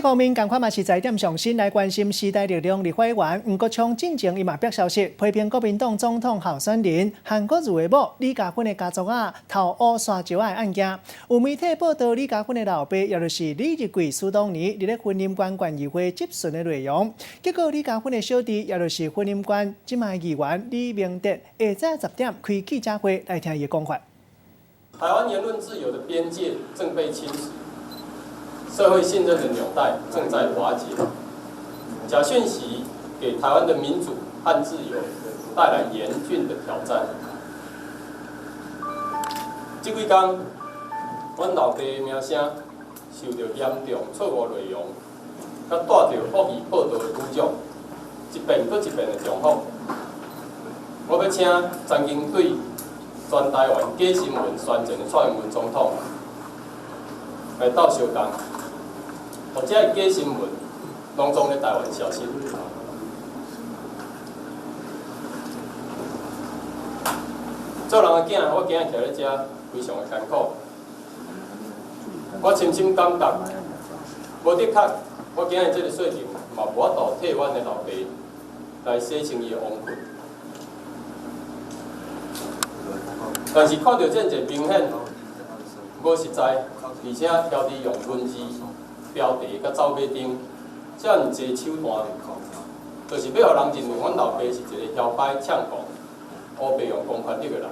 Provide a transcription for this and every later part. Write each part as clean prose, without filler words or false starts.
方面，仝款嘛是在點上新來關心時代力量立法委員黃國昌進前伊嘛爆消息，批評國民黨總統候選人韓國瑜的某李佳芬的家族仔偷烏沙石仔的案件。有媒體報導李佳芬的老爸，也就是李日貴蘇東年，佇咧雲林縣縣議會質詢的內容。結果李佳芬的小弟，也就是雲林縣這擺議員李明哲，下早10點開記者會來聽伊的講法。台灣言論自由的邊界正被侵蝕。社會信任的紐帶正在瓦解，假訊息給台灣的民主和自由帶來嚴峻的挑戰。這幾工，阮老爸的名聲受著嚴重錯誤內容，佮帶著惡意報導的侮辱，一遍閣一遍的重複。我欲請曾經對全台灣假新聞宣戰的蔡英文總統來鬥相共。予這个假新聞攏總咧台灣消失。做人的囝，我今日徛咧遮，非常的艱苦。我深深感覺，無的確，我今日這个稅情嘛無法度替阮的老爸來洗清伊的冤屈。但是看著這麼明顯無實在，而且挑佇用文字標題佮走馬燈，遮爾濟手段，就是欲予人認為阮老爸是一個囂擺嗆狂、烏白用公權力的人。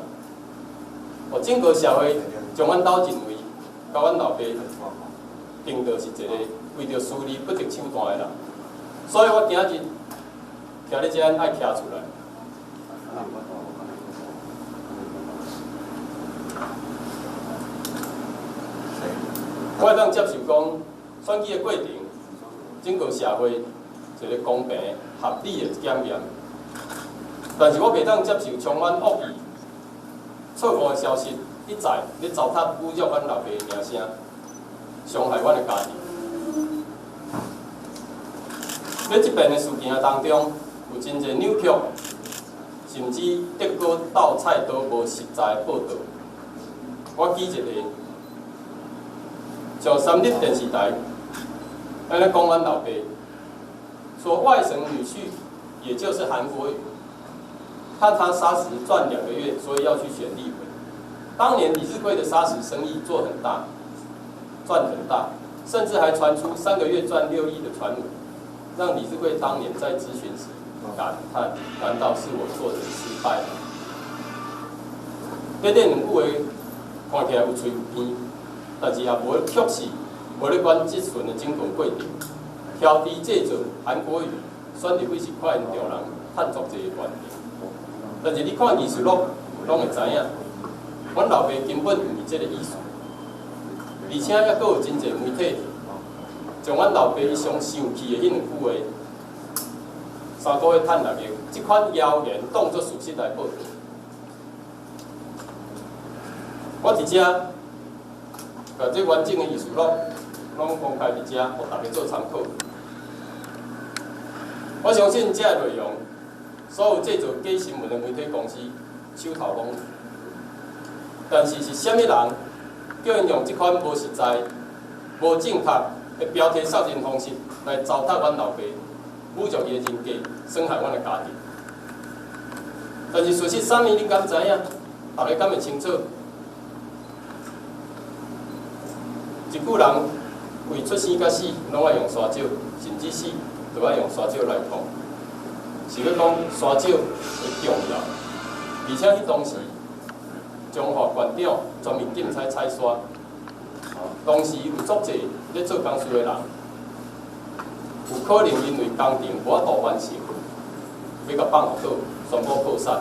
予整個社會將阮兜認為，共阮老爸定做是一個為著私利不擇手段的人。所以我今日徛咧遮愛徛出來。我會當接受講，選舉的過程，整個社會一個公平合理的檢驗，但是我袂當接受充滿惡意、錯誤的消息一再咧糟蹋侮辱阮老爸的名聲，傷害阮的家庭。佇這遍的事件當中，有真濟扭曲，甚至德國鬥菜刀無實在的報導。我舉一個，像三立電視台按呢講阮老爸，說外省女婿，也就是韓國瑜，看他砂石賺2個月，所以要去選立委。當年李日貴的砂石生意做很大，賺很大，甚至還傳出3個月賺6億的傳聞，讓李日貴當年在諮詢時感嘆：難道是我做人失敗嗎？短短兩句話看起來有喙有邊，但是也無確實無咧管質詢的整個過程，挑豬製造韓國瑜選立委是看𪜶丈人趁足濟的關係。但是你看議事錄，攏會知影，阮老爸根本毋是這个意思。而且猶閣有真濟媒體將阮老爸伊上生氣的彼兩句話，3個月趁6億，這款謠言當作事實來報導。我佇遮，共這完整的議事錄攏公開佇遮，予大家做參考。我相信這个內容，所有製造假新聞的媒體公司手頭攏有。但是是啥物人叫𪜶用這款無實在、無正確的標題殺人方式來糟蹋阮老爸，侮辱伊的人格，傷害阮的家庭？但是事實啥物，恁敢知影？大家敢會清楚？一句人為出生佮死，攏愛用沙石，甚至死都愛用沙石來捅，是欲講沙石的重要。而且彼當時，彰化縣長全面禁採採沙，當時有足濟咧做工事的人，有可能因為工程無法度完成，欲共放予倒，宣布破產。